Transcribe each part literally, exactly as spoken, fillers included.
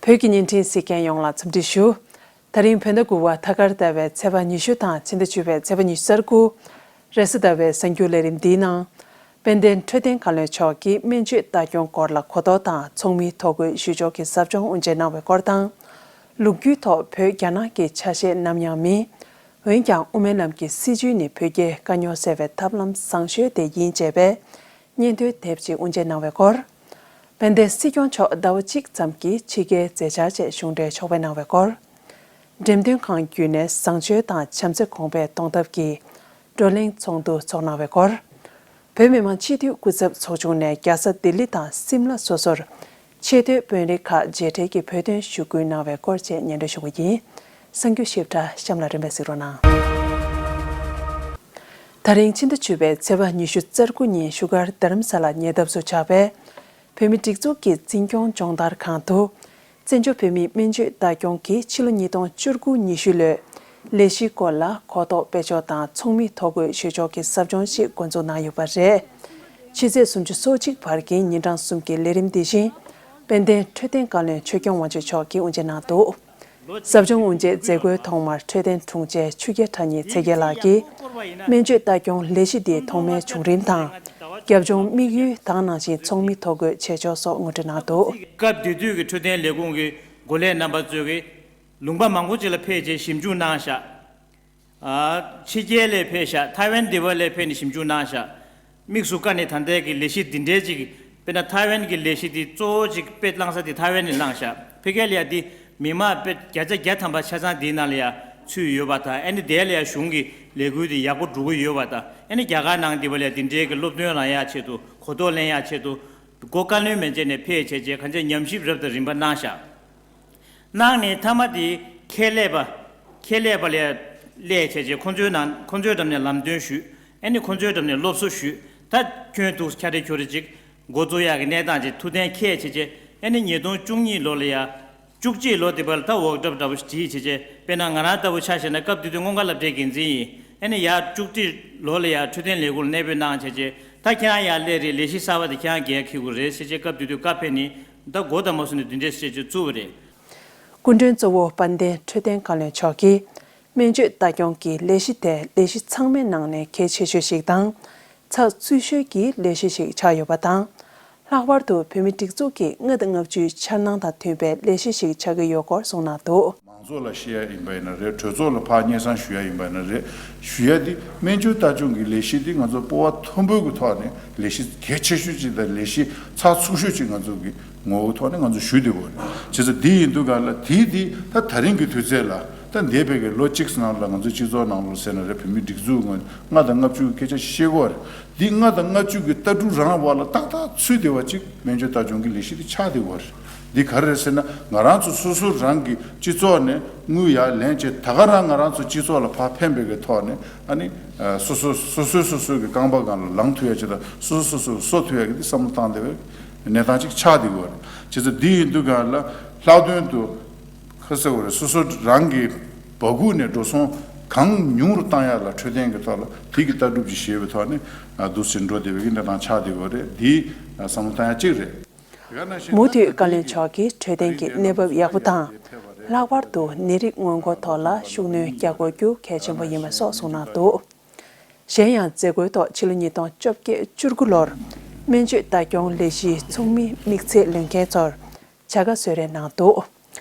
བོད་ཀྱི་བརྙན་འཕྲིན་གཟིགས་མཁན་ཡོངས་ལ་འཚམས་འདྲི་ཞུ། ད་རིང་བོད་ཟླ་དགུ་པ་ཐ་སྐར་ཟླ་བའི་ཚེས་པ་ཉི་ཤུ་དང་ཕྱི་ཟླ་བཅུ་པའི་ཚེས་པ་ཉི་ཤུ་རྩ་དགུ། རེས་གཟའ་ཟླ་བའི་གསར་འགྱུར་ལས་རིམ་འདིའི་ནང་། དཔལ་ལྡན་འཕྲོད་བསྟེན་བཀའ་བློན་མཆོག་གིས་སྨན་བཅོས་ལྟ་སྐྱོང་སྐོར་ལ་གོ་རྟོགས་དང་ཚོགས་མིའི་ཐོ་འགོད་ཞུ་ཕྱོགས་ཀྱི་ཟབ་སྦྱོང་དབུ་འབྱེད་གནང་བའི་སྐོར་དང་། ལོ་རྒྱུས་ཐོག་བོད་རྒྱ་ནག་གི་ཆ་ཤས་ནམ་ཡང་མིན། འོན་ཀྱང་དབུ་མའི་ལམ་གྱི་སྲིད་བྱུས་ནི་བོད་རྒྱའི་དཀའ་རྙོག་སེལ་བའི་ཐབས་ལམ་བཟང་ཤོས་དེ་ཡིན་ཅེས་པའི་སྙན་ཐོའི་དེབ་ཅིག་དབུ་འབྱེད་གནང་བའི་སྐོར། དཔལ་ལྡན་སྲིད་སྐྱོང་མཆོག་ཟླ་བ་གཅིག་ཙམ་གྱི་ཕྱི་རྒྱལ་མཛད་འཆར་བཅས་གཞུང་འབྲེལ་ཕྱོགས་ཕེབས་གནང་བའི་སྐོར། འགྲེམས་སྟོན་ཁང་བརྒྱུད་ནས་བཟང་སྤྱོད་དང་བྱམས་བརྩེ་གོང་འཕེལ་གཏོང་ཐབས་ཀྱི་བགྲོ་གླེང་ཚོགས་འདུ་འཚོགས་གནང་བའི་སྐོར། བོད་མི་མང་སྤྱི་འཐུས་སྐུ་ཚབ་ཚོགས་ཆུང་ནས་རྒྱལ་ས་ལྡི་ལི་དང་སིམ་ལ་སོ་སོར་ཆེས་མཐོའི་དཔོན་རིགས་ཁག་མཇལ་འཕྲད་ཀྱིས་བོད་དོན་ཞུ་སྐུལ་གནང་བའི་སྐོར་བཅས་སྙན་སྒྲོན་ཞུ་བ་ཡིན། གསར་འགྱུར་ཞིབ་ཕྲ་གཤམ་ལ་རིམ་པས་གཟིགས་རོགས་གནང་། ད་རིང་ཕྱི་ཟླ་བཅུ་པའི་ཚེས་པ་ཉི་ཤུ་རྩ་དགུ་ཉིན་བཞུགས་སྒར་རྡ་རམ་ས་ལ་ཉེ་འདབས་སུ་ཆགས་པའི་བོད་མིའི་སྒྲིག་འཛུགས་ཀྱི་འཛིན་སྐྱོང་སྦྱོང་བརྡར་ཁང་དུ། བཙན་བྱོལ་བོད་མིའི་སྨན་བཅོས་ལྟ་སྐྱོང་གི་ཕྱི་ལོ་ཉིས་སྟོང་བཅུ་དགུ་ཉི་ཤུ་ལོའི་ལས་གཞིའི་སྐོར་ལ་གོ་རྟོགས་སྤེལ་ཕྱོགས་དང་ཚོགས་མིའི་ཐོ་འགོད་ཞུ་ཕྱོགས་ཀྱི་ཟབ་སྦྱོང་ཞིག་འགོ་འཛུགས་གནང་ཡོད་པ་རེད། ཕྱི་ཚེས་སུམ་ཅུ་སོ་གཅིག་བར་གྱི་ཉིན་གྲངས་གསུམ་གྱི་ལས་རིམ་འདི་བཞིན་དཔལ་ལྡན་འཕྲོད་བསྟེན་བཀའ་བློན་ཆོས་སྐྱོང་དབང་ཕྱུག་མཆོག་གིས་དབུ་འབྱེད་གནང་འདུག། ཟབ་སྦྱོང་དབུ་འབྱེད་མཛད་སྒོའི་ཐོག་མར་འཕྲོད་བསྟེན་དྲུང་ཆེ་ཆོས་རྒྱལ་ཁྲ་ཉིལ་ཚེ་རྒྱལ་ལགས་ཀྱིས། སྨན་བཅོས་ལྟ་སྐྱོང་ལས་གཞི་འདིའི་ཐོག་མའི་བྱུང་རིམ་དང་། རྒྱབ་ལྗོངས་དམིགས་ཡུལ་དང་ནང་བཞིན་ཚོགས་མི་ཐོ་འགོད་བྱེད་ཕྱོགས་སོགས་ངོ་སྤྲོད་གནང་འདུག། སྐབས་དེ་དུས་ཀྱི་འཕྲོད་བསྟེན་ལས་ཁུངས་ཀྱི་འགོ་ལས་རྣམ་པ་ཚོས་ཀྱིས་ལུང་པ་མང་པོ་ཅིག་ལ་ཕེབས་རྗེས་ཞིབ་འཇུག་གནང་བཞག། ཨ། ཕྱི་རྒྱལ་ལ་ཕེབས་ཤག། ཐའེ་ཝན་འདི་པ་ལ་ཕེབས་ནས་ཞིབ་འཇུག་གནང་ཤག། དམིགས་སུ་བཀར་ནས་ད་ལྟའི་གི་ལས་གཞི་འདི་འདྲའི་ཅིག། དཔེར་ན་ཐའེ་ཝན་གྱི་ལས་གཞི་འདི་གཙོ་བོ་ཅིག་དཔེ་བླངས་ས་དེ་ཐའེ་ཝན་ནས་བླངས་ཤག། ཕ་གི་ལ་ཡ་འདི་མི་མང་དཔེ་བརྒྱ་ཆ་བརྒྱ་ཐམ་པ་ཆ་ཚང་འདིའི་ནང་ལ་ཡ་ཚུད་ཡོད་པ་དང་། ཨ་ནི་དེ་ལ་ཡ་གཞུང་གི་ལས་འགུལ་འདི་ཡག་པོ་འགྲོ་གི་ཡོད་པ་དང་། ཨ་ནི་རྒྱ་གར་ནང་འདི་པ་ལ་ཡ་འདི་འདྲའི་གི་སློབ་སྟོན་རག་ཡ་ཆེད་དུ། གོ་རྟོགས་ལེན་ཡ་ཆེད་དུ། མགོ་བཀའ་བློན་མན་ཆད་ནས་ཕེབས་བྱས་རྗེས་གང་ཅི་ཉམས་ཞིབ་རབ་དང་རིམ་པ་གནང་ཤག། གནང་ནས་མཐའ་མ་དེ་ཁྱད་ལས་པ། ཁྱད་ལས་པ་ལ་སླེབས་བྱས་རྗེས་ཁོང་ཚོའི་ནང་ཁོང་ཚོའི་འགྲམ་ནས་ལམ་སྟོན་ཞུས། ཨ་ནི་ཁོང་ཚོའི་འགྲམ་ནས་སློབ་གསོ་ཞུས། ད་ཁྱོད་འདུག་ཁྱ་རེ་ཁྱོ་རེ་ཅིག་འགོ་བཙུགས་ཡག་གི་གནས་སྟངས་ཅིག་ཐུགས་གཏན་འཁེལ་བྱས་རྗེས། ཨ་ནི་ཉིས་སྟོང་བཅུ་གཉིས་ལོ་ལ་ཡ། བཅུ་གཅིག་ལོ་དེ་བར་ད་ཝོག་ཌོབ་འདྲ་པོ་ཞིག་བྲིས་བྱས་རྗེས། དཔེར་ན་ང་རང་ལྟ་བུ་ཆ་བཞག་ན་སྐབས་དེ་དུས་སྔོན་འགོག་སློབ་གྲྭའི་འགན་འཛིན་ཡིན། ཨ་ནི་ཡ་བཅུ་གཅིག་ལོ་ལ་ཡ་འཕྲོད་བསྟེན་ལས་ཁུངས་ལ་གནས་སྤོས་གནང་བྱས་རྗེས། ད་ཁྱེད་རང་ཡར་སླེབས་རེད། ལས་གཞི་གསར་པ་དེ་ཁྱེད་རང་འགན་འཁྱེར་དགོས་རེད་ཟེར་བྱས་སྐབས་དེ་དུས་བཀའ་ཕེབས་ནས། ད་འགོ་དང་མ་ཚུགས་ནས་འདི་འདྲས་བྱས་བྱས་བཙུགས་པ་རེད། སྐུ་མགྲོན་གཙོ་བོ་དཔལ་ལྡན་འཕྲོད་བསྟེན་བཀའ་བློན་མཆོག་གིས། སྨན་བཅོས་ལྟ་སྐྱོང་གི་ལས་གཞི་དེ་ལས་གཞི་ཚང་མའི་ནང་ནས་གལ་ཆེ་ཤོས་ཤིག་དང་། ཚགས་ཚུད་ཤོས་ཀྱི་ལས་གཞི་ཞིག་ཆགས་ཡོད་པ་དང་། ལྷག་པར་དུ་བོད་མིའི་སྒྲིག་འཛུགས་ཀྱི་ལྔ་དང་ལྔ་བཅུའི་འཆར་སྣང་དང་མཐུན་པའི་ལས་གཞི་ཞིག་ཆགས་ཀྱི་ཡོད་སྐོར་གསུངས་གནང་འདུག། མང་ཚོགས་ལ་བཤད་ཡ་ཡིན་པ་ཡིན་ན་རེད། གྲོས་ཚོགས་ལ་ཕར་སྙན་སེང་ཞུ་ཡ་ཡིན་པ་ཡིན་ན་རེད། ཞུ་ཡ་འདི་སྨན་བཅོས་ལྟ་སྐྱོང་གི་ལས་གཞི་འདི་ང་ཚོ་སྤོབས་པ་མཐོན་པོའི་གི་ཐོག་ནས་ལས་གཞི་གལ་ཆེ་ཤོས་ཅིག་དང་ལས་གཞི་ཚགས་ཚུད་ཤོས་ཅིག་ང་ཚོ་གི་ངོ་བོའི་ཐོག་ནས་ང་ཚོ་ཞུ་བསྡད་ཡོད་རེད། བྱས་ཙང་འདི་ཡིན་དུས་ག་ལ་དེའི་འདི་ད་ད་རིང་གི་དུས་ཚོད་ལ་ད་འདས་པའི་གི་ལོ་གཅིག་ནང་ལ་ང་ཚོ་སྤྱི་ཚོགས་ནང་ལོགས་ཟེར་ན་རེད། བོད་མིའི་སྒྲིག་འཛུགས་ངོས་ལྔ་དང་ལྔ་བཅུ་གི་སྐད་ཆ་བཤད་ཀྱི་ཡོད་རེད། འདི་ལྔ་དང་ལྔ་བཅུ་གི་ལྟ་གྲུབ་རང་བར་ལ་ཏག་ཏག་ཚུད་བསྡད་པ་ཅིག་སྨན་བཅོས་ལྟ་སྐྱོང་གི་ལས་གཞི་འདི་ཆགས་བསྡད་ཡོད་རེད། འདི་ག་རེ་རེད་ཟེར་ན། ང་རང་ཚོ་སོ་སོ་རང་གི་སྤྱི་ཚོགས་ནས་དངུལ་ཡར་ལེན་བྱས། ད་ག་རང་ང་རང་ཚོ་སྤྱི་ཚོགས་ལ་ཕར་ཕན་པའི་གི་ཐོག་ནས། ཨ་ནི་སོ་སོ་སོ་སོའི་སོ་སོའི་གི་རྐང་པ་སྒང་ལ་ལངས་ཐུབ་ཡ་ཅིག་དང་། སོ་སོ་སོ་སོ་གསོ་ཐུབ་ཡ་གི་འདི་བསམ་བློ་བཏང་བསྡད་པའི་གནས་སྟངས་ཅིག་ཆགས་བསྡད་ཡོད་རེད། བྱས་ཙང་འདི་ཡིན་དུས་ག་ལ་ལྷག་དོན་དུ་ཁ་གསལ་བོ་རེད། སོ་སོ་རང་གི་སྦ་ཁུག་ནས་འགྲོ་སོང་གང་ཉུང་རུ་བཏང་ཡ་ལ་འཕྲོད་བསྟེན་གྱི་ཐོག་ལ་དེ་གི་ལྟ་གྲུབ་ཅིག་བྱས་པའི་ཐོག་ནས་འདུག་སེ་འགྲོ་བསྡད་པའི་གི་གནས་སྟངས་ཆགས་བསྡད་ཡོད་རེད། འདི་བསམ་བློ་བཏང་ཡ་གཅིག་རེད། མུ་མཐུད་བཀའ་བློན་མཆོག་གིས་འཕྲོད་བསྟེན་གྱི་གནས་བབ་ཡག་པོ་དང་། ལྷག་པར་དུ་ནད་རིགས་སྔོན་འགོག་ཐོག་ལ་ཤུགས་སྣོན་རྒྱག་དགོས་རྒྱུ་གལ་ཆེན་པོ་ཡིན་པ་སོགས་གསུངས་གནང་འདུག། གཞན་ཡང་མཛད་སྒོའི་ཐོག་ཕྱི་ལོ་ཉིས་སྟོང་བཅོ་བརྒྱད་བཅུ་དགུ་ལོར་སྨན་བཅོས་ལྟ་སྐྱོང་ལས་གཞིའི་ཚོགས་མིའི་དམིགས་ཚད་ལོན་མཁན་ཚོར་བྱ་དགའ་གསོལ་རས་གནང་འདུག།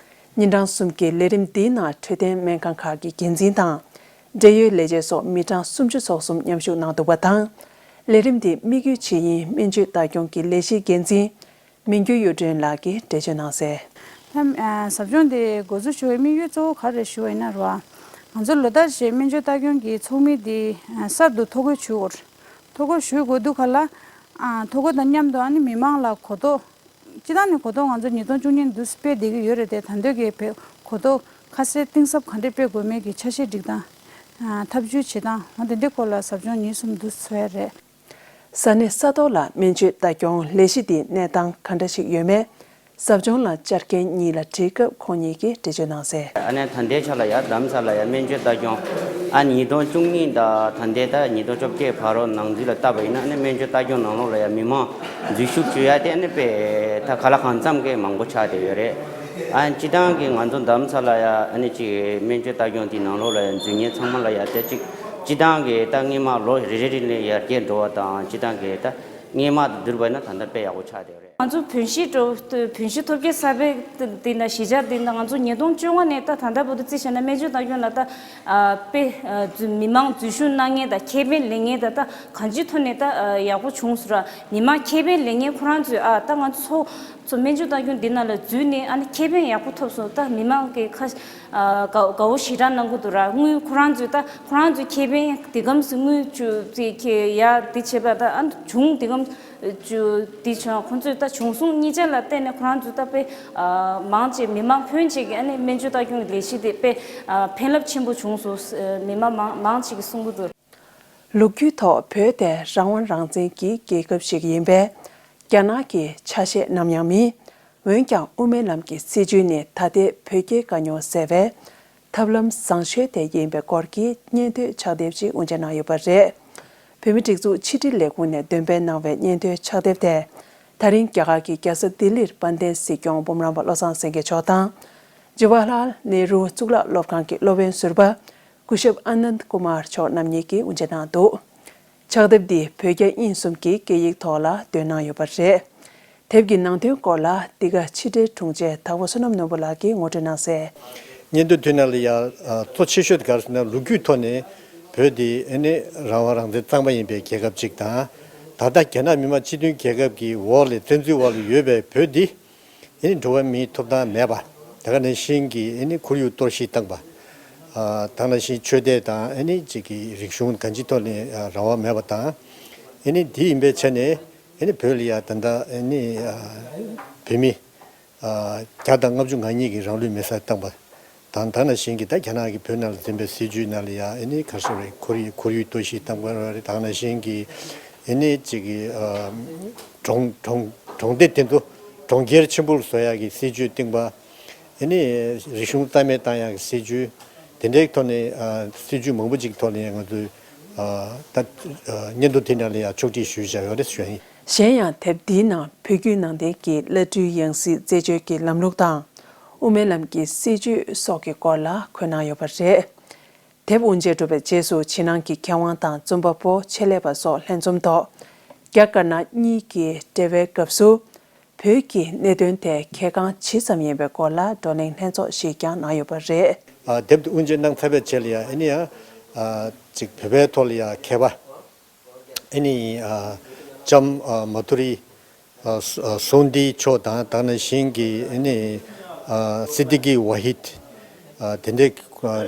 ཉིན་གྲངས་གསུམ་གྱི་ལས་རིམ་འདིའི་ནང་འཕྲོད་བསྟེན་སྨན་ཁང་ཁག་གི་འགན་འཛིན་དང་། འབྲེལ་ཡོད་ལས་བྱེད་སོགས་མི་གྲངས་སུམ་ཅུ་ཙམ་མཉམ་ཞུགས་གནང་འདུག་པ་དང་། ལས་རིམ་འདིའི་དམིགས་ཡུལ་ཇི་ཡིན་སྨན་བཅོས་ལྟ་སྐྱོང་གི་ལས་གཞིའི་འགན་འཛིན་མི་འགྱུར་གཡུ་སྒྲོན་ལགས་ཀྱིས་འགྲེལ་བརྗོད་གནང་གསལ། ད་ཨ་ཟབ་སྦྱོང་དེ་འགོ་འཛུགས་ཞུ་བའི་དམིགས་ཡུལ་གཙོ་བོ་ག་རེ་ཞུ་བ་ཡིན་ན་རེད་བ། ང་ཚོ་ལོ་ལྟར་བཞིན་སྨན་བཅོས་ལྟ་སྐྱོང་གི་ཚོགས་མི་དེ་ཨ་གསར་དུ་ཐོ་འགོད་ཞུ་དགོས། ཐོ་འགོད་ཞུ་དགོས་དུས་ག་ལ། ཨ་ཐོ་འགོད་དང་མཉམ་དུ་ཨ་ནི་མི་མང་ལ་གོ་རྟོགས། སྤྱིར་བཏང་ནས་གོ་རྟོགས་ང་ཚོ་ཉིས་སྟོང་བཅུ་གཉིས་འདུག་སྤེལ་བསྡད་ཀྱི་ཡོད་རེད་དེ། ད་འདོད་ཀྱི་བེད་གོ་རྟོགས་ཁ་གསལ་གཏིང་ཟབ་ག་འདྲས་སྤེལ་དགོས་མེད་ཀྱི་ཆ་ཤས་སྒྲིག་སྟངས། ཨ་ཐབས་ཇུས་བྱེད་སྟངས་འོ་དེ་འདྲའི་སྐོར་ལ་ཟབ་སྦྱོང་ཉིན་གསུམ་འདུག་འཚོགས་ཡ་རེད། ས་གནས་ས་ཐོག་ལ་སྨན་བཅོས་ལྟ་སྐྱོང་ལས་གཞི་འདིའི་གནས་སྟངས་ག་འདྲ་ཞིག་ཡོད་མེད། ཟབ་སྦྱོང་ལ་བཅར་མཁན་གཉིས་ལ་དྲིས་སྐབས་ཁོང་གཉིས་ཀྱིས་འགྲེལ་བརྗོད་གནང་གསལ། ཨ་ནི་ད་ལྟའི་ཆ་ལ་ཡ་རྡ་རམ་ས་ལ་ཡ་སྨན་བཅོས་ལྟ་སྐྱོང་ཨ་ཉིས་སྟོང་བཅུ་གཉིས་དང་ད་ལྟའི་ད་ཉིས་སྟོང་བཅོ་བརྒྱད་བར་རོ་ནང་འཛུལ་ལ་བལྟས་པ་ཡིན་ན། ཨ་ནི་སྨན་བཅོས་ལྟ་སྐྱོང་ནང་ལོགས་ལ་ཡ་མི་མང་འཛུལ་ཞུགས་བྱེད་ཡ་དེ་ཨ་ནི་དཔེ་ད་ག་ལ་གང་འཚམ་གྱི་མང་པོ་ཆགས་བསྡད་ཡོད་རེད། ཨ་སྤྱི་བཏང་གི་ང་ཚོ་རྡ་རམ་ས་ལ་ཡ་ཨ་ནི་ཅིག་སྨན་བཅོས་ལྟ་སྐྱོང་དེའི་ནང་ལོགས་ལ་ཡ་འཛུལ་མཁན་ཚང་མ་ལ་ཡ་དེ་ཅིག་སྤྱི་བཏང་གི་ད་སྔོན་མ་ལོ་རེ་རེ་རེ་ནས་ཡར་རྒྱས་འགྲོ་བ་དང་སྤྱི་བཏང་གི་ད་སྔོན་མ་དང་བསྡུར་བ་ཡིན་ན་ད་ལྟ་དཔེ་ཡག་པོ་ཆགས་བསྡད་ཡོད་རེད། ང་ཚོ་བོད་གཞིས་འགྲོ་བོད་གཞིས་སྟོབས་རྒྱལ་གསར་པའི་འདི་ན་གཞིས་ཆགས་འདི་ན་ང་ཚོ་ཉིས་སྟོང་བཅོ་ལྔ་ནས་ད་ད་ལྟ་བར་དུ་རྩིས་བྱས་ན་སྨན་བཅོས་ལྟ་སྐྱོང་ལ་ད་ཨ་དཔེ་ཨ་འཛུལ་མི་མང་འཛུལ་ཞུགས་གནང་མཁན་དང་ཁེ་ཕན་ལེན་མཁན་དང་ད་གང་ཅིའི་ཐོག་ནས་ད་ཨ་ཡག་པོ་བྱུང་སོང་ར། མི་མང་ཁེ་ཕན་ལེན་མཁན་ཁོ་རང་ཚོས་ཨ་ད་ང་ཚོ་ཚོ་སྨན་བཅོས་ལྟ་སྐྱོང་འདི་ནང་ལ་འཛུལ་ནས་ཨ་ནི་ཁེ་ཕན་ཡག་པོ་ཐོབ་སོང་། ད་མི་མང་གི་ཁ་ཨ་དགའ་དགའ་བོ་ཞེ་དྲག་གནང་གི་འདུག་ར། དངུལ་ཁོ་རང་ཚོས་ད་ཁོ་རང་ཚོའི་ཁེ་ཕན་དེ་གམ་སྲིད་དངུལ་བཅུ་ཙི་ཁེ་ཡ་དེ་བྱས་པ་ད་ཨ་ནི་བྱུང་དེ་གམ་བཅུ་དེ་བྱུང་ཁོང་ཚོས་ད་བྱུང་སོང་གཉིས་ཆ་ལ་བརྟེན་ནས་ཁོ་རང་ཚོས་ད་དཔེ་ཨ་མང་ཆེ་མི་མང་ཕོན་ཆེ་གི་ཨ་ནི་སྨན་བཅོས་ལྟ་སྐྱོང་གི་ལས་གཞི་དེ་དཔེ་ཨ་ཕན་རླབས་ཆེན་པོ་བྱུང་སོང་། མི་མང་མང་མང་ཆེ་གིས་གསུང་གི་འདུག། ལོ་རྒྱུས་ཐོག་བོད་དེ་རང་དབང་རང་བཙན་གྱི་རྒྱལ་ཁབ་ཞིག་ཡིན་པས། རྒྱ་ནག་གི་ཆ་ཤས་ནམ་ཡང་མིན། འོན་ཀྱང་དབུ་མའི་ལམ་གྱི་སྲིད་བྱུས་ནི་ད་ལྟའི་བོད་རྒྱའི་དཀའ་རྙོག་སེལ་བའི་ཐབས་ལམ་བཟང་ཤོས་དེ་ཡིན་པའི་སྐོར་གྱི་སྙན་ཐོའི་ཕྱག་དེབ་ཅིག་དབུ་འབྱེད་གནང་ཡོད་པ་རེད། བོད་མིའི་སྒྲིག་འཛུགས་ཕྱི་དྲིལ་ལས་ཁུངས་ནས་འདོན་སྤེལ་གནང་བའི་སྙན་ཐོའི་ཕྱག་དེབ་དེ། ད་རིང་རྒྱ་གར་གྱི་རྒྱལ་ས་ལྡི་ལིར་དཔལ་ལྡན་སྲིད་སྐྱོང་འབུམ་རམས་པ་བློ་བཟང་སེང་གེ་མཆོག་དང་། ཇ་ཝ་ཧར་ལཱལ་ནེ་རུ་གཙུག་ལག་སློབ་ཁང་གི་སློབ་དཔོན་ཟུར་པ། སྐུ་ཞབས་ཨ་ནནྡ་ཀུ་མར་མཆོག་རྣམ་གཉིས་ཀྱིས་དབུ་འབྱེད་གནང་འདུག། ཕྱག་དེབ་འདི་བོད་རྒྱ་དབྱིན་གསུམ་གྱི་སྐད་ཡིག་ཐོག་ལ་འདོན་གནང་ཡོད་པ་རེད། དེབ་ཀྱི་ནང་དོན་སྐོར་ལ་འདི་ག་ཕྱི་དྲིལ་དྲུང་ཆེ་དྭགས་པོ་བསོད་ནམས་ནོར་བུ་ལགས་ཀྱིས་ངོ་སྤྲོད་གནང་གསལ། སྙན་ཐོའི་དུས་ནང་ལ་ཡང་གཙོ་ཆེ་ཤོས་དེ་ག་རེ་ཟེར་ན་ལོ་རྒྱུས་ཐོག་ནས་བོད་འདི་ཨེ་ནི་རང་དབང་རང་བཙན་གཙང་མ་ཡིན་པའི་རྒྱལ་ཁབ་ཅིག་དང་། ད་ལྟ་རྒྱ་ནག་མི་དམངས་སྤྱི་མཐུན་རྒྱལ་ཁབ་ཀྱི་འོག་ལ་བཙན་འཛུལ་འོག་ལ་ཡོད་པའི་བོད་འདི། ཨེ་ནི་འགྲོ་བ་མིའི་ཐོབ་ཐང་མེད་པ། དེ་ག་ནང་བཞིན་གྱི་ཨེ་ནི་ཁོར་ཡུག་གཏོར་བཤིག་བཏང་པ། ཨ་དེ་ག་ནང་བཞིན་ཆོས་དད་དང་ཨེ་ནི་གཅིག་གི་རིག་གཞུང་གང་ཅིའི་ཐོག་ནས་ཨ་རང་དབང་མེད་པ་དང་། ཨེ་ནི་དེ་ཡིན་པའི་ཆ་ནས་ཨེ་ནི་བོད་ལ་ཡ་ད་ལྟ་ཨེ་ནི་ཨ་བོད་མི་ཨ་བརྒྱ་དང་ལྔ་བཅུ་ང་གཉིས་ཀྱི་རང་ལུས་མེ་སྲེག་བཏང་པ། དང་དེ་ག་ནང་བཞིན་གྱི་ད་རྒྱ་ནག་གིས་བོད་ནང་ལ་འཛིན་པའི་སྲིད་བྱུས་ནང་ལ་ཡ་ཨེ་ནི་ག་རེ་ཟེར་རེད། ཁོར་ཡུག་ཁོར་ཡུག་གཏོར་བཤིག་བཏང་པ་རེད། དེ་ག་ནང་བཞིན་གྱི་ཨེ་ནི་གཅིག་གི་ཨ་གྲོང་གྲོང་གྲོང་སྡེ་དེ་ཚོ་གྲོང་ཁྱེར་ཆེན་པོར་བཟོ་ཡག་གི་སྲིད་བྱུས་བཏིང་པ། ཨེ་ནི་རིག་གཞུང་རྩ་མེད་བཏང་ཡག་གི་སྲིད་བྱུས། དེ་འདྲའི་ཐོག་ནས་ཨ་སྲིད་བྱུས་མང་པོ་ཅིག་ཐོག་ནས་ང་ཚོས་ཨ་ད་ཨ་སྙན་ཐོ་དེ་ནང་ལ་ཡང་ཕྱོགས་སྒྲིག་ཞུས་བཞག་ཡོད་རེད་ཞུ་ཡ་ཡིན། གཞན་ཡང་དེབ་འདིའི་ནང་བོད་བརྒྱུད་ནང་བསྟན་གྱི་བླ་སྤྲུལ་ཡང་སྲིད་རྩད་གཅོད་ཀྱི་ལམ་ལུགས་དང་། དབུ་མའི་ལམ་གྱི་སྲིད་བྱུས་སོགས་ཀྱི་སྐོར་ལ་འཁོད་གནང་ཡོད་པ་རེད། དེབ་དབུ་འབྱེད་གྲུབ་པའི་རྗེས་སུ་ཕྱི་ནང་གི་མཁས་དབང་དང་རྩོམ་པ་པོ་ཆེད་ལས་པ་སོགས་ལྷན་འཛོམས་ཐོག་རྒྱ་དཀར་ནག་གཉིས་ཀྱི་འབྲེལ་བའི་སྐབས་སུ། བོད་ཀྱི་གནད་དོན་དེ་གལ་འགངས་ཇི་ཙམ་ཡིན་པའི་སྐོར་ལ་བགྲོ་གླེང་ལྷན་ཚོགས་ཤིག་ཀྱང་གནང་ཡོད་པ་རེད། ཨ་དེབ་དེ་དབུ་འབྱེད་གནང་ཚར་བའི་རྗེས་ལ་ཡང་ཨེ་ནི་ཡང་ཨ་ཅིག་བོད་པའི་ཐོག་ལ་ཡང་མཁས་པ་ཨེ་ནི་ཨ་ལྕམ་ཨ་མ་ཐུ་རི་ཨ་སུ་ཨ་སུན་དི་མཆོག་དང་དེ་ག་ནང་བཞིན་གྱི་ཨེ་ནི་ཨ་སི་ཏི་ཀི་ཝ་ཧིད་ཨ་དེ་འདྲའི་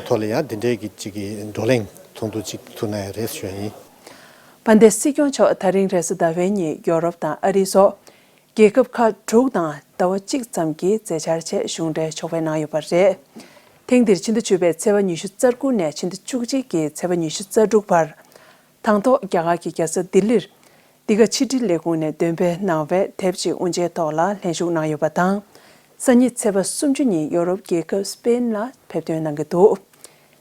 ཐོག་ལ་ཡང་དེ་འདྲའི་གི་ཅིག་གི་བགྲོ་གླེང་ཚོགས་འདུ་ཅིག་ཚུགས་གནང་ཡ་རེད་ཞུ་ཡ་ཡིན། དཔལ་ལྡན་སྲིད་སྐྱོང་མཆོག་ད་རིང་རེས་གཟའ་ཟླ་བའི་ཉིན་ཡོ་རོབ་དང་ཨ་རི་སོགས་རྒྱལ་ཁབ་ཁག་དྲུག་དང་ཟླ་བ་གཅིག་ཙམ་གྱི་མཛད་འཆར་ཆེད་གཞུང་འབྲེལ་ཕྱོགས་ཕེབས་གནང་ཡོད་པ་རེད། ཐེངས་འདིར་ཕྱི་ཟླ་བཅུ་པའི་ཚེས་པ་ཉི་ཤུ་རྩ་དགུ་ནས་ཕྱི་ཟླ་བཅུ་གཅིག་གི་ཚེས་པ་ཉི་ཤུ་རྩ་དྲུག་བར། དང་ཐོག་རྒྱ་གར་གྱི་རྒྱལ་ས་ལྡི་ལིར། འདི་ག་ཕྱི་དྲིལ་ལས་ཁུངས་ནས་འདོན་སྤེལ་གནང་བའི་དེབ་ཅིག་དབུ་འབྱེད་ཐོག་ལ་ལྷན་ཞུགས་གནང་ཡོད་པ་དང་། སང་ཉིན་ཚེས་པ་སུམ་ཅུ་ཉིན་ཡོ་རོབ་རྒྱལ་ཁབ་སི་པེན་ལ་ཕེབས་ཐོན་གནང་གི་འདུག།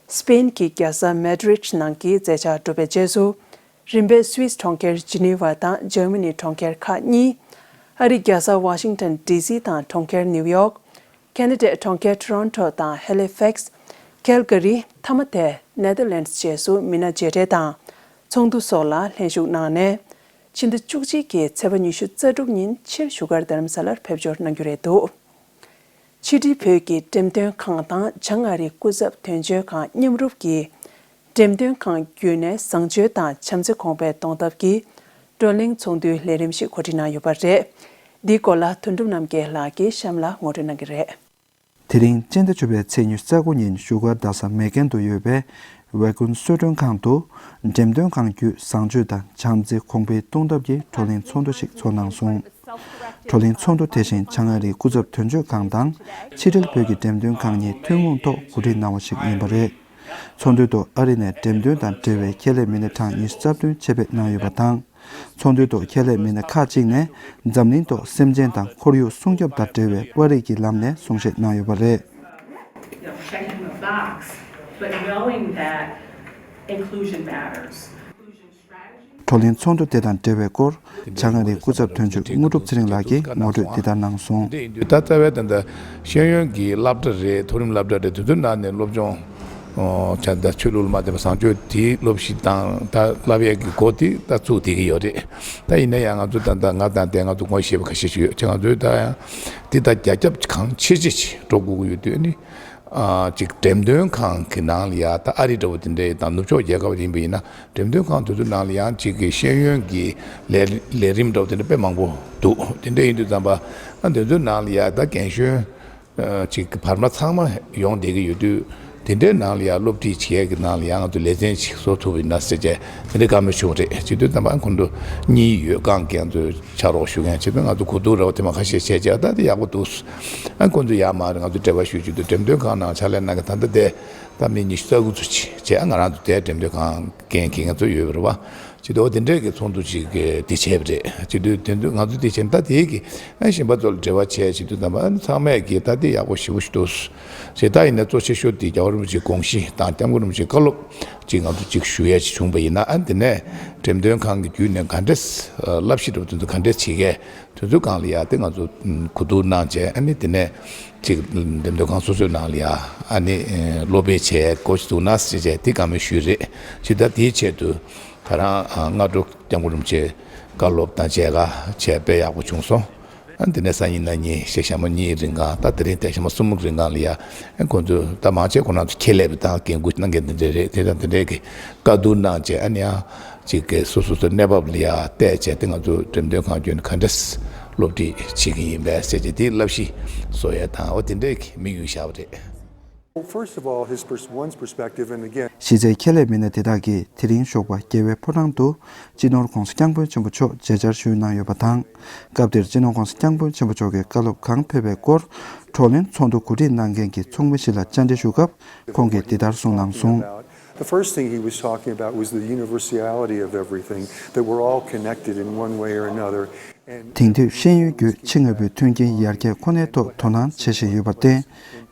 སི་པེན་གྱི་རྒྱལ་ས་མེ་ཌི་རིད་ནང་གི་མཛད་འཆར་གྲུབ་པའི་རྗེས་སུ། རིམ་པས་སུད་སི་གྲོང་ཁྱེར་ཇི་ནི་ཝ་དང་འཇར་མ་ནི་གྲོང་ཁྱེར་ཁག་གཉིས། ཨ་རིའི་རྒྱལ་ས་ཝ་ཤིང་ཊོན་ཌི་སི་དང་གྲོང་ཁྱེར་ནིའུ་ཡོག་ཁེ་ན་ཌའི་གྲོང་ཁྱེར་ཊོ་རོན་ཊོ་དང་ཧེ་ལི་ཕེག་སི། ཁེལ་ག་རི། མཐའ་མ་དེ་ནེ་ཐར་ལེན་ཌི་རྗེས་སུ་མི་སྣ་མཇལ་འཕྲད་དང་། ཚོགས་འདུ་སོགས་ལ་ལྷན་ཞུགས་གནང་ནས། ཕྱི་ཟླ་བཅུ་གཅིག་གི་ཚེས་པ་ཉི་ཤུ་རྩ་དྲུག་ཉིན་ཕྱིར་བཞུགས་སྒར་རྡ་རམ་ས་ལར་ཕེབས་འབྱོར་གནང་རྒྱུ་རེད་འདུག། ཕྱི་དྲིལ་བོད་ཀྱི་འགྲེམས་སྟོན་ཁང་དང་བྱང་ཨ་རིའི་སྐུ་ཚབ་དོན་གཅོད་ཁང་མཉམ་རུབ་ཀྱིས། འགྲེམས་སྟོན་ཁང་བརྒྱུད་ནས་བཟང་སྤྱོད་དང་བྱམས་བརྩེ་གོང་འཕེལ་གཏོང་ཐབས་ཀྱི་བགྲོ་གླེང་ཚོགས་འདུའི་ལས་རིམ་ཞིག་གོ་སྒྲིག་གནང་ཡོད་པ་རེད། འདིའི་སྐོར་ལ་དོན་གྲུབ་རྣམ་རྒྱལ་ལགས་ཀྱིས་གཤམ་ལ་ངོ་སྤྲོད་གནང་གི་རེད། དེ་རིང་སྤྱི་ཟླ་བཅུ་པའི་ཚེས་ཉི་ཤུ་རྩ་དགུ་ཉིན་བཞུགས་སྒར་རྡ་ས་མེག་གྷན་དུ་ཡོད་པའི་ཝེ་ཀུན་གསོལ་མགྲོན་ཁང་དུ། འགྲེམས་སྟོན་ཁང་བརྒྱུད་བཟང་སྤྱོད་དང་བྱམས་བརྩེ་གོང་འཕེལ་གཏོང་ཐབས་ཀྱི་བགྲོ་གླེང་ཚོགས་འདུ་ཞིག་ཚོགས་གནང་སོང་། བགྲོ་གླེང་ཚོགས་འདུ་དེ་བཞིན་བྱང་ཨ་རིའི་སྐུ་ཚབ་དོན་གཅོད་ཁང་དང་ཕྱི་དྲིལ་བོད་ཀྱི་འགྲེམས་སྟོན་ཁང་གཉིས་ཐུན་མོང་ཐོག་གོ་སྒྲིག་གནང་བ་ཞིག་ཡིན་པ་རེད། ཚོགས་འདུའི་ཐོག་ཨ་རི་ནས་འགྲེམས་སྟོན་དང་འབྲེལ་བའི་ཁྱད་ལས་མི་སྣ་གྲངས་ཉི་ཤུ་རྩ་བདུན་ཆེད་ཕེབས་གནང་ཡོད་པ་དང་། ཚོགས་འདུའི་ཐོག་ཁྱད་ལས་མི་སྣ་ཁག་ཅིག་ནས་འཛམ་གླིང་ཐོག་སེམས་ཅན་དང་ཁོར་ཡུག་སྲུང་སྐྱོབ་དང་འབྲེལ་བའི་པར་རིས་ཀྱི་ལམ་ནས་གསུང་བཤད་གནང་ཡོད་པ་རེད། You know, checking the box, but knowing that inclusion matters. བགྲོ་གླེང་ཚོགས་འདུ་དེ་དང་འབྲེལ་བའི་སྐོར། བྱང་ཨ་རིའི་སྐུ་ཚབ་དོན་གཅོད་དངོས་གྲུབ་ཚེ་རིང་ལགས་ཀྱིས་ངོ་སྤྲོད་འདི་ལྟར་གནང་སོང་། དེ་ཡིན་དུས་ད་རྩ་བའི་ད་ལྟ་ཤེས་ཡོན་གྱི་སློབ་གྲྭ་རེད། མཐོ་རིམ་སློབ་གྲྭ་རེད། དེ་ཚོའི་ནང་ནས་སློབ་སྦྱོང་། ཨོ། ད་ལྟ་ཆོས་ལུགས་ལ་མ་བརྟེན་པ་བཟང་སྤྱོད་དེའི་སློབ་གཞི་དང་ད་བསླབ་ཡས་ཀྱི་སྒོ་དེ་ད་བཙུགས་བསྡད་ཀྱི་ཡོད་རེད། ད་ཡིན་ན་ཡང་ང་ཚོ་ད་ལྟ་ང་དང་དེ་ང་ཚོ་ངོ་ཤེས་པ་ཁ་ཤས་ཤིག་ཡོད་ཅེ། ང་ཚོས་ད་ཡང་འདི་ད་རྒྱ་ཁྱབ་གང་ཆེ་ཆེ་ཅིག་འགྲོ་དགོས་ཀྱི་ཡོད་དུས་ནི། ཨ། ཅིག་འགྲེམས་སྟོན་ཁང་གི་ནང་ལ་ཡ་ད་ཨ་རི་འདྲ་བོ་དེ་འདྲ་དང་ནུབ་ཕྱོགས་རྒྱལ་ཁབ་ཡིན་པ་ཡིན་ན་འགྲེམས་སྟོན་ཁང་དེ་ཚོའི་ནང་ལ་ཡང་ཅིག་གི་ཤེས་ཡོན་གྱི་ལས་ལས་རིམ་འདྲ་བོ་དེ་འདྲ་དཔེ་མང་པོ་འདུག་དེ་འདྲ་ཡིན་དུས་ཙམ་པ་ཨ་དེ་ཚོའི་ནང་ལ་ཡ་ད་རྒན་གཞོན་ཨ་ཅིག་གི་བར་མ་ཚང་མ་ཡོང་བསྡད་ཀྱི་ཡོད་དུས། དེ་འདྲའི་ནང་ལ་ཡང་སློབ་ཁྲིད་བྱེད་ཡས་ཀྱི་ནང་ལ་ཡང་ང་ཚོ་ལེ་ཚན་ཅིག་བཟོ་ཐུབ་པ་ཡིན་ན་ཟེར་བྱས་དེ་འདྲའི་བཀའ་མོལ་ཞུ་བ་རེད། བྱེད་དུས་ཙམ་པ་ཁོང་ཚོ་གཉིས་ཡོད། རྐང་རྒན་ཚོས་ཕྱག་རོགས་ཞུ་མཁན་བྱེད་དུས་ང་ཚོ་གོ་བསྡུར་ར་བ་དེ་མ་ཁ་ཤས་བྱས་བྱས་ད་དེ་ཡག་པོ་འདུག་ཨ་ཁོང་ཚོ་ཡར་མར་ང་ཚོ་འབྲེལ་བ་ཞུ་རྒྱུ་དུ་འགྲེམས་སྟོན་ཁང་ནང་ཕྱག་ལས་གནང་མཁན་ད་ལྟ་དེ་ད་མི་ཉི་ཤུ་རྩ་དགུ་ཚོ་ཅིག་བྱས། ང་རང་ཚོ་དེ་འགྲེམས་སྟོན་ཁང་འགན་འཁྱེར་མཁན་ཚོ་ཡོད་པ་རེད་བ། བྱེད་དུས་འོ་དེ་འདྲས་ཀྱི་ཚོགས་འདུ་ཅིག་གི་དེ་བྱས་པ་རེད། བྱེད་དུས་དེ་དུས་ང་ཚོ་དེ་བྱས་ད་དེའི་གི་ཨ་གཞན་པ་ཚོ་ལ་འབྲེལ་བ་བྱས་བྱེད་དུས་ཙམ་པ་ཨ་ཚང་མས་ཀྱི་ད་དེ་ཡག་པོ་ཞེ་པོ་ཞིག་འདུག་ཟེར། ད་ཡིན་ན་གཙོ་ཆེ་ཤོས་དེ་རྒྱལ་བ་རིན་པོ་ཆེའི་དགོངས་གཞི་དང་སྐྱབས་མགོན་རིན་པོ་ཆེའི་བཀའ་སློབ་ཅིག་ང་ཚོ་ཅིག་ཞུ་ཡས་ཅིག་བྱུང་བ་ཡིན་ན་ཨ་དེ་ནས་འགྲེམས་སྟོན་ཁང་གི་བརྒྱུད་ནས་ག་འདྲས་བསླབ་གཞི་འདྲ་བོ་དེ་ཚོ་ག་འདྲས་བྱེད་མཁན་དེ་ཚོའི་སྒང་ལ་ཡ་དེ་ང་ཚོ་གོ་བསྡུར་གནང་བྱས་ཨ་ནི་དེ་ནས་ཅིག་འགྲེམས་སྟོན་ཁང་སོ་སོའི་ནང་ལ་ཡ་ཨ་ནི་སློབ་སྤེལ་བྱས་འགོ་ཞིག་འཛུགས་ན་ཟེར་བྱས་དེ་བཀའ་མོལ་ཞུས་རེད། ཅིག་ད་དེའི་ཆེད་དུ། ད་རང་ཨ་སྔ་དྲོ་སྐྱབས་མགོན་རིན་པོ་ཆེ་བཀའ་སློབ་དང་མཇལ་ཁ་བྱས་དཔེ་ཡག་པོ་བྱུང་སོང་། ཨ་དེ་ནས་སང་ཉིན་གནངས་ཉིན་ཞེ་ཞག་མ་གཉིས་རིང་གང་ད་དེ་རིང་དེ་ཞག་མ་གསུམ་རིང་གང་ལ་ཡ་ཨ་ཁོང་ཚོས་ད་མང་ཆེ་ཁོ་རང་ཚོ་ཁྱད་ལས་པ་དང་འགན་འཁུར་གནང་མཁན་དེ་འདྲ་རེད། དེ་དང་དེ་འདྲའི་གི་བཀའ་བསྡུར་གནང་བྱས་ཨ་ནི་ཡང་ཅིག་གི་སོ་སོ་སོ་གནས་བབ་ལ་ཡ་བལྟས་བྱས་དེ་ང་ཚོ་འགྲེམས་སྟོན་ཁང་བརྒྱུད་ནས་ག་འདྲས་སློབ་ཁྲིད་བྱེད་ཀྱི་ཡིན་པས་ཟེར་བྱས་དེའི་བསླབ་གཞི་བཟོ་ཡས་དང་འོ་དེ་འདྲའི་གི་དམིགས་ཡུལ་བཞག་པ་རེད། Well, first of all, his pers- one's perspective, and again, གཞི་རྩའི་ཁྱད་ལས་མི་སྣ་དེ་དག་གིས་དེ་རིང་ཞོགས་པ་རྒྱལ་བའི་ཕོ་བྲང་དུ་སྤྱི་ནོར་༧གོང་ས་༧སྐྱབས་མགོན་ཆེན་པོ་མཆོག་མཇལ་བཅར་ཞུས་གནང་ཡོད་པ་དང་། སྐབས་དེར་སྤྱི་ནོར་༧གོང་ས་༧སྐྱབས་མགོན་ཆེན་པོ་མཆོག་གིས་བཀའ་སློབ་གང་ཕེབས་པའི་སྐོར་བགྲོ་གླེང་ཚོགས་འདུ་གོ་སྒྲིག་གནང་མཁན་གྱི་ཚོགས་མི་ཞིག་ལ་བཅར་འདྲི་ཞུ་སྐབས་ཁོང་གིས་འདི་ལྟར་གསུངས་གནང་སོང་། The first thing he was talking about was the universality of everything, that we're all connected in one way or another. དེང་དུས་ཤེས་ཡོན་བརྒྱུད་ཕྱི་དངོས་པོའི་མཐུན་རྐྱེན་ཡར་རྒྱས་ཁོ་ནའི་ཐོག་དོ་སྣང་བྱེད་བཞིན་ཡོད་པར་བརྟེན།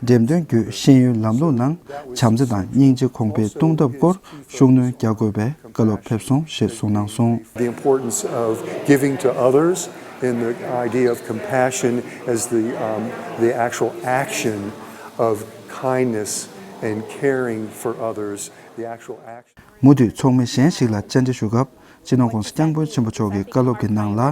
འགྲེམས་སྟོན་བརྒྱུད་ཤེས་ཡོན་ལམ་ལུགས་ནང་བྱམས་བརྩེ་དང་སྙིང་རྗེ་གོང་འཕེལ་གཏོང་ཐབས་སྐོར་ཤུགས་སྣོན་རྒྱག་དགོས་པའི་བཀའ་སློབ་ཕེབས་སོང་ཞེས་གསུངས་གནང་སོང་། The importance of giving to others and the idea of compassion as the, um, the actual action of kindness and caring for others, the actual action. མུ་མཐུད་ཚོགས་མི་གཞན་ཞིག་ལ་བཅར་འདྲི་ཞུ་སྐབས། སྤྱི་ནོར་༧གོང་ས་༧སྐྱབས་མགོན་ཆེན་པོ་མཆོག་གི་བཀའ་སློབ་ཀྱི་ནང་ལ།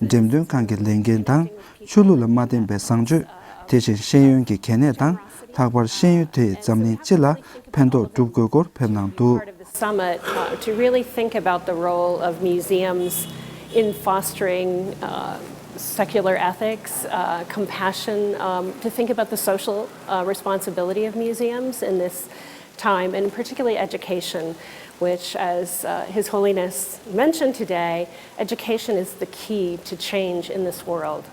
འགྲེམས་སྟོན་ཁང་གི་ལས་འགན་དང་ཆོས་ལུགས་ལ་མ་བརྟེན་པའི་བཟང་སྤྱོད། དེ་བཞིན་ཤེས་ཡོན་གྱི་གལ་གནད་དང་། ལྷག་པར་ཤེས་ཡོན་དེས་འཛམ་གླིང་སྤྱི་ལ་ཕན་ཐོགས་སྒྲུབ་དགོས་སྐོར་ཕེབས་གནང་འདུག། Summit, uh, to really think about the role of museums in fostering, uh, secular ethics, uh, compassion, um, to think about the social, uh, responsibility of museums in this time, and particularly education, which, as, uh, His Holiness mentioned today, education is the key to change in this world.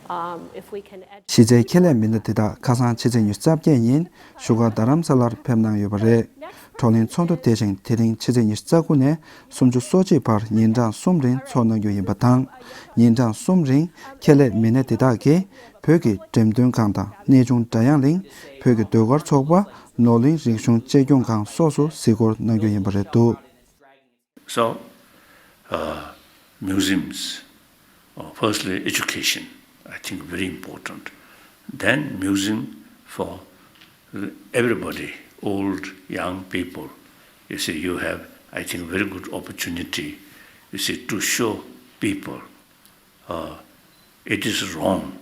Um, if we can edu- གཞི་རྩའི་ཁྱད་ལས་མི་སྣ་དེ་དག་ཁ་སང་ཕྱི་ཚེས་ཉི་ཤུ་རྩ་བརྒྱད་ཉིན་བཞུགས་སྒར་རྡ་རམ་ས་ལར་ཕེབས་གནང་ཡོད་པ་རེད། བགྲོ་གླེང་ཚོགས་འདུ་དེ་བཞིན་དེ་རིང་ཕྱི་ཚེས་ཉི་ཤུ་རྩ་དགུ་ནས་སུམ་ཅུ་སོ་གཅིག་བར་ཉིན་གྲངས་གསུམ་རིང་འཚོགས་གནང་རྒྱུ་ཡིན་པ་དང་། ཉིན་གྲངས་གསུམ་རིང་ཁྱད་ལས་མི་སྣ་དེ་དག་གིས་བོད་ཀྱི་འགྲེམས་སྟོན་ཁང་དང་གནས་ཆུང་སྒྲ་དབྱངས་གླིང་བོད་ཀྱི་ཟློས་གར་ཚོགས་པ། ནོར་གླིང་རིག་གཞུང་གཅེས་སྐྱོང་ཁང་སོགས་སུ་གཟིགས་སྐོར་གནང་རྒྱུ་ཡིན་པ་རེད་འདུག། So, uh, museums, uh, firstly, education, I think very important. Then museum for everybody, old, young people. You see, you have, I think, very good opportunity, you see, to show people, uh, it is wrong,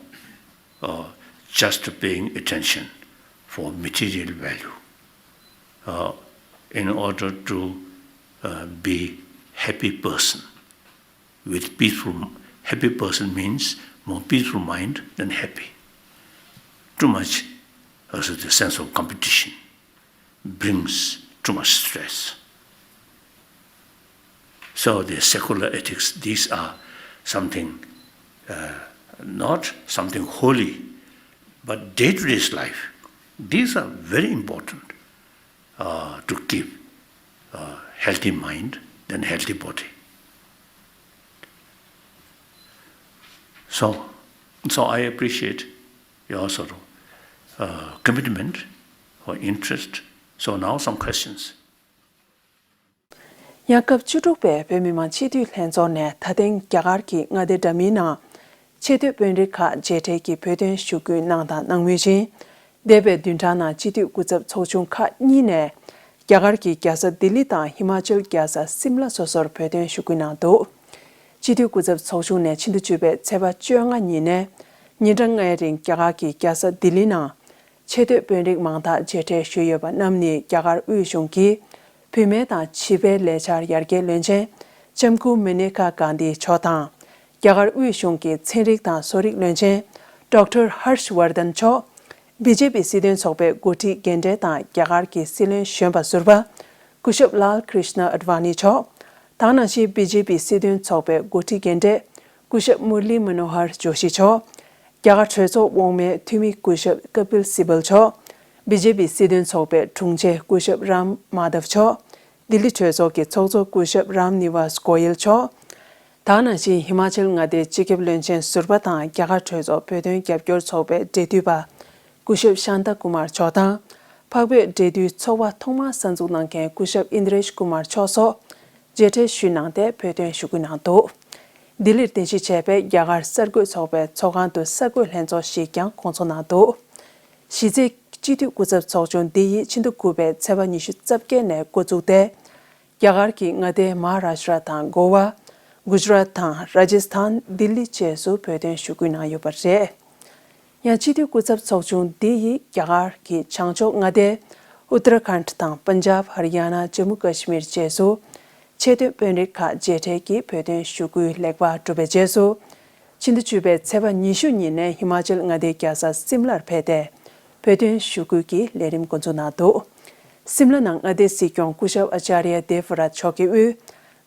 uh, just paying attention for material value. Uh, in order to, uh, be happy person with peaceful, happy person means more peaceful mind than happy. Too much, uh, the sense of competition brings too much stress. So the secular ethics, these are something, uh, not something holy, but day-to-day's life, these are very important, uh, to keep, uh, healthy mind, then healthy body. So, so I appreciate your sort of, uh, commitment or interest. So now some questions. ཉ་སྐབས་བཅུ་དྲུག་པའི་བོད་མི་མང་སྤྱི་འཐུས་ལྷན་ཚོགས་ནས་ད་ཐེངས་རྒྱ་གར་གྱི་མངའ་སྡེ་འདྲ་མིན་ནང་ཆེས་མཐོའི་དཔོན་རིགས་ཁག་མཇལ་འཕྲད་ཀྱིས་བོད་དོན་ཞུ་སྐུལ་གནང་དང་གནང་མུས་ཡིན། འདས་པའི་བདུན་ཕྲག་ནང་སྤྱི་འཐུས་སྐུ་ཚབ་ཚོགས་ཆུང་ཁག་གཉིས་ནས་རྒྱ་གར་གྱི་རྒྱལ་ས་ལྡི་ལི་དང་ཧི་མ་ཅལ་རྒྱལ་ས་སིམ་ལ་སོ་སོར་བོད་དོན་ཞུ་སྐུལ་གནང་འདུག་སྤྱི་འཐུས་སྐུ་ཚབ་ཚོགས་ཆུང་ནས་ཕྱི་ཟླ་བཅུ་པའི་ཚེས་པ་བཅོ་ལྔ་ཉིན་ནས་ཉིན་གྲངས་ལྔའི་རིང་རྒྱ་གར་གྱི་རྒྱལ་ས་ལྡི་ལི་ནང་ཆེས་མཐོའི་དཔོན་རིགས་མང་དག་མཇལ་འཕྲད་ཞུས་ཡོད་པ་རྣམས་ནི་རྒྱ་གར་དབུས་གཞུང་གིས་བུད་མེད་དང་བྱིས་པའི་ལས་འཆར་ཡར་རྒྱས་བློན་ཆེན་ལྕམ་སྐུ་མེ་ནེ་ཁ་གྷན་དྷི་མཆོག་དང་། རྒྱ་གར་དབུས་གཞུང་གི་ཚན་རིག་དང་གསོ་རིག་བློན་ཆེན་ཌོག་ཊར་ཧརཤ་ཝར་དན་མཆོག་བི་ཇེ་པི་སྲིད་དོན་ཚོགས་པའི་འགོ་ཁྲིད་རྒན་གྲས་དང་རྒྱ་གར་གྱི་སྲིད་བློན་གཞོན་པ་ཟུར་པ་སྐུ་ཞབས་ལཱལ་ཀྲིཤ་ན་ཨེཌ་ཝ་ནི་མཆོག་དེ་ནང་བཞིན་བི་ཇེ་པི་སྲིད་དོན་ཚོགས་པའི་འགོ་ཁྲིད་རྒན་གྲས་སྐུ་ཞབས་མུར་ལི་མ་ནོ་ཧར་ཇོ་ཤི་མཆོག་རྒྱ་གར་གྲོས་ཚོགས་འོག་མའི་འཐུས་མི་སྐུ་ཞབས་ཀ་པིལ་སི་བལ་མཆོག་བི་ཇེ་པི་སྲིད་དོན་ཚོགས་པའི་དྲུང་ཆེ་སྐུ་ཞབས་རམ་མ་དབ་མཆོག་ལྡི་ལི་གྲོས་ཚོགས་ཀྱི་ཚོགས་གཙོ་སྐུ་ཞབས་རམ་ནི་ཝཱས་གོ་ཡལ་མཆོག་དེ་ནང་བཞིན་ཧི་མ་ཅལ་མངའ་སྡེའི་སྤྱི་ཁྱབ་བློན་ཆེན་ཟུར་པ་དང་རྒྱ་གར་གྲོས་ཚོགས་བོད་དོན་རྒྱབ་སྐྱོར་ཚོགས་པའི་འབྲེལ་མཐུད་པ་སྐུ་ཞབས་ཤཱན་ཏཱ་ཀུ་མར་མཆོག་དང་། འཕགས་བོད་འབྲེལ་མཐུད་ཚོགས་པ་ཐོག་མར་གསར་འཛུགས་གནང་མཁན་སྐུ་ཞབས་ཨིན་དྲེཤ་ཀུ་མར་མཆོག་སོགས་མཇལ་འཕྲད་ཞུས་གནང་སྟེ་བོད་དོན་ཞུ་སྐུལ་གནང་འདུག་ལྡི་ལིར་རྟེན་གཞི་བྱས་པའི་རྒྱ་གར་གསར་འགོད་ཚོགས་པའི་ཚོགས་ཁང་དུ་གསར་འགོད་ལྷན་ཚོགས་ཤིག་ཀྱང་སྐོང་ཚོགས་གནང་འདུག་གཞི་རྩའི་སྤྱི་འཐུས་སྐུ་ཚབ་ཚོགས་ཆུང་འདི་ཡིས་ཕྱི་ཟླ་དགུ་པའི་ཚེས་པ་ཉི་ཤུ་རྩ་བརྒྱད་ནས་འགོ་བཙུགས་ཏེ། རྒྱ་གར་གྱི་མངའ་སྡེ་མ་ཧཱ་རཱ་ཤྲ་དང་གོ་བ། གུ་ཇ་རཱཏ་དང་རཱ་ཇི་སི་ཐན། ལྡི་ལི་བཅས་སུ་བོད་དོན་ཞུ་སྐུལ་གནང་ཡོད་པ་རེད། ཡང་སྤྱི་འཐུས་སྐུ་ཚབ་ཚོགས་ཆུང་འདི་ཡིས་རྒྱ་གར་གྱི་བྱང་ཕྱོགས་མངའ་སྡེ་ཨུ་ཏར་ཁཱན་ཌ་དང་པན་ཇབ། ཧ་རི་ཡ་ན། ཇམ་མུ་ཀ་ཤི་མིར་བཅས་སུ་ཆེས་མཐོའི་དཔོན་རིགས་ཁག་མཇལ་འཕྲད་ཀྱིས་བོད་དོན་ཞུ་སྐུལ་ལེགས་པར་གྲུབ་པའི་རྗེས་སུ། ཕྱི་ཟླ་བཅུ་པའི་ཚེས་པ་ཉི་ཤུ་ཉིན་ནས་ཧི་མ་ཅལ་མངའ་སྡེའི་རྒྱལ་ས་སིམ་ལར་ཕེབས་ཏེ། བོད་དོན་ཞུ་སྐུལ་གྱི་ལས་རིམ་འགོ་འཛུགས་གནང་འདུག་སིམ་ལ་ནང་མངའ་སྡེའི་སྲིད་སྐྱོང་སྐུ་ཞབས་ཨ་ཅཱརྱ་དེ་བ་རཱ་མཆོག་གི་དབུས།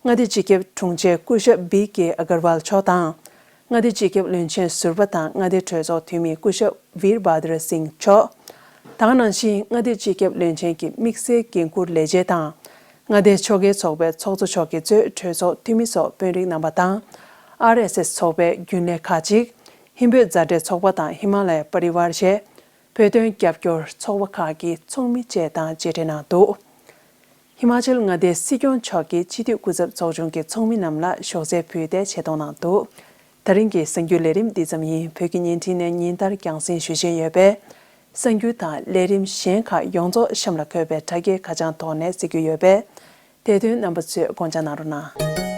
མངའ་སྡེ་སྤྱི་ཁྱབ་དྲུང་ཆེ་སྐུ་ཞབས་བི་ཀེ་ཨ་གར་ཝལ་མཆོག་དང་། མངའ་སྡེ་སྤྱི་ཁྱབ་བློན་ཆེན་ཟུར་པ་དང་མངའ་སྡེའི་གྲོས་ཚོགས་འཐུས་མི་སྐུ་ཞབས་ཝིར་བྷ་དར་སིང་མཆོག་དེ་ནང་བཞིན་མངའ་སྡེ་སྤྱི་ཁྱབ་བློན་ཆེན་གྱི་དམིགས་བསལ་འགན་འཁུར་ལས་བྱེད་དང་། མངའ་སྡེའི་ཕྱོགས་འགལ་ཚོགས་པའི་ཚོགས་གཙོ་མཆོག་གིས་གཙོས་གྲོས་ཚོགས་འཐུས་མི་སོགས་དཔོན་རིགས་རྣམ་པ་དང་། ཨར་ཨེས་ཨེས་ཚོགས་པའི་རྒྱུན་ལས་ཁག་ཅིག་ཧིན་བོད་མཛའ་འབྲེལ་ཚོགས་པ་དང་ཧི་མ་ལ་ཡ་པ་རི་ཝར་བཅས་བོད་དོན་རྒྱབ་སྐྱོར་ཚོགས་པ་ཁག་གི་ཚོགས་མི་བཅས་དང་མཇལ་འཕྲད་གནང་འདུག་ཧི་མ་ཅལ་མངའ་སྡེའི་སྲིད་སྐྱོང་མཆོག་གིས་སྤྱི་འཐུས་སྐུ་ཚབ་ཚོགས་ཆུང་གི་ཚོགས་མི་རྣམས་ལ་གཤོག་རྩལ་ཕུལ་ཏེ་ཆེ་མཐོང་གནང་འདུག་ད་རིང་གི་གསར་འགྱུར་ལས་རིམ་འདི་ཙམ་ཡིན། བོད་ཀྱི་བརྙན་འཕྲིན་ནས་ཉིན་ལྟར་རྒྱང་སྲིང་ཞུ་བཞིན་ཡོད་པས། གསར་འགྱུར་དང་ལས་རིམ་གཞན་ཁག་ཡོངས་རྫོགས་གཤམ་ལ་འཁོད་པའི་དྲ་རྒྱའི་ཁ་བྱང་ཐོག་ནས་གཟིགས་རྒྱུ་ཡོད་པས། དེ་དོན་རྣམ་པ་ཚོས་དགོངས་འཇགས་གནང་རོགས་གནང་།